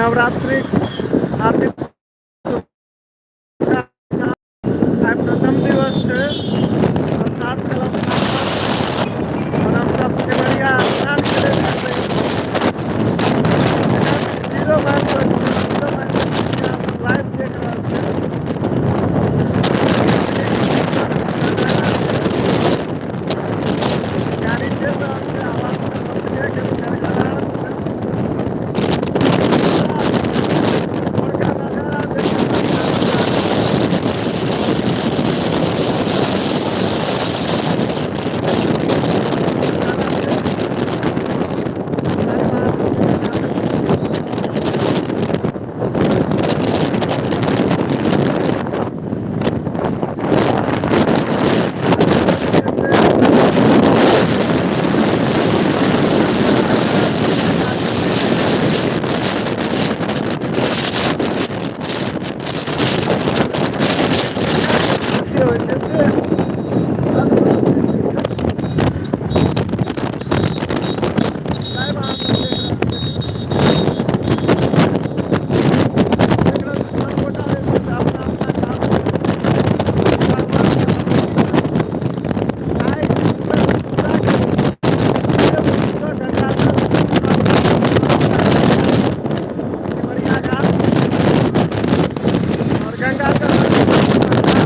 नवरात्रिक हार्दिक शुभकामना। आइ प्रथम दिवस छै, अर्थात कलश स्थापना, और हमसब सिमरिया स्नान करे जा रही। जीरो माइल पर छी। जीरो माइल के दृश्य अहाँ सब लाइव देख रहल छी। गाड़ी चलि रहल छै, आवाज बसके के गड़गड़ाहट छै। भोरका नजारा देखियौ। नजारा छै। लाइव अहाँ सबके देखाबैके कोशिश कऽ रहल छी। आदमी सब जे छै से दृश्य होइ छै से अद्भुत दृश्य छै। लाइव अहाँ सब देख रहल छियै। देख रहल छी, सब गोटा जे छै से अपना अपना काम भगवानके मनबैके छै। आइ हुनकर पूजाके विशेष रूपसँ गंगाजल सिमरिया घाट और गंगाजल सब गोटा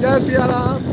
जय सिया राम।